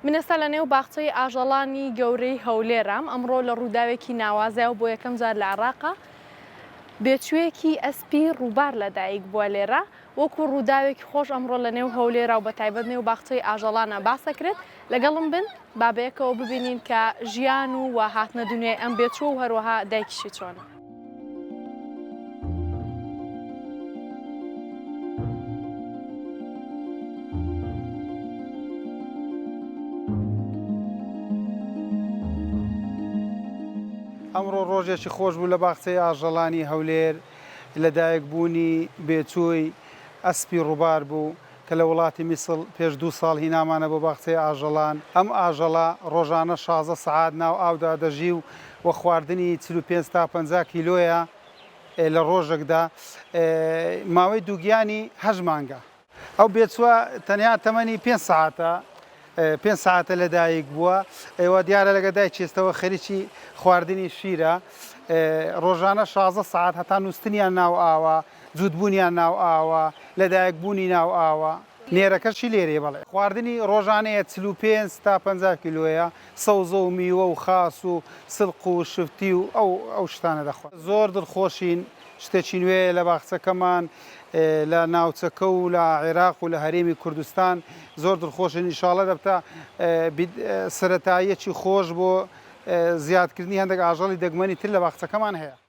من ئێستا لە نێو باخچەی ئاژەڵانی گەورەی هەولێرام، ئەمڕۆ لە ڕووداوێکی ناوازەیا و بۆ یەکەم جار لە عێراقا بێچوویەکی ئەسپی ڕووبار لەدایک بووە لێرە وەکو ڕووداوێکی خۆش ئەمڕۆ لە نێو هەولێرا و بەتایبەت نێو باخچەی ئاژەڵانە باس دەکرێت لەگەڵم بن با بەیەکەوە ببینین کە ژیان و و هاتنە دنیای ئەم بێچووە و هەروەها دایکیشی چۆنە. ئەمڕۆ ڕۆژێکی خۆش بوو لە باخچەی ئاژەڵانی هەولێر، لەدایکبوونی بێچووی ئەسپی ڕووبار بوو کە لە وڵاتی میسڵ پێش دوو ساڵ هینامانە بۆ باخچەی ئاژەڵان، ئەم ئاژەڵە ڕۆژانە 16 سەعات ناو ئاودا دەژی و و خواردنی 45 تا 50 کیلۆیە لە ڕۆژێکدا، ماوەی دووگیانی هەشت مانگە. ئەو بێچووە تەنیا تەمەنی پێنج سەعاتە پێنج سەعاتە لەدایک بووە ئێوە دیارە لەگە دایکی ئێستەوە خەریکی خواردنی شیرە ڕۆژانە 16 سەعات هەتا نووستنیان ناو ئاوە جووتبوونیان ناو ئاوە لەدایک بوونی ناو ئاوە نێرەکەشی لێرەیە بەڵێ خواردنی ڕۆژانەیە 45 تا 50 کیلۆیە سەوزە و میوە و خاس و سلق و شفتی و ئەو ئەو شتانە دەخوات زۆر دڵخۆشین شتێکی نوێیە لە باخچەکەمان لە ناوچەکە و لە عێراق و لە هەرێمی کوردستان زۆر دڵخۆشین ئیشاڵە دەبتە سەرەتاییەکی خۆش بۆ زیادکردنی هەندێک ئاژەڵی دەگمەنی تر لە باخچەکەمان هەیە.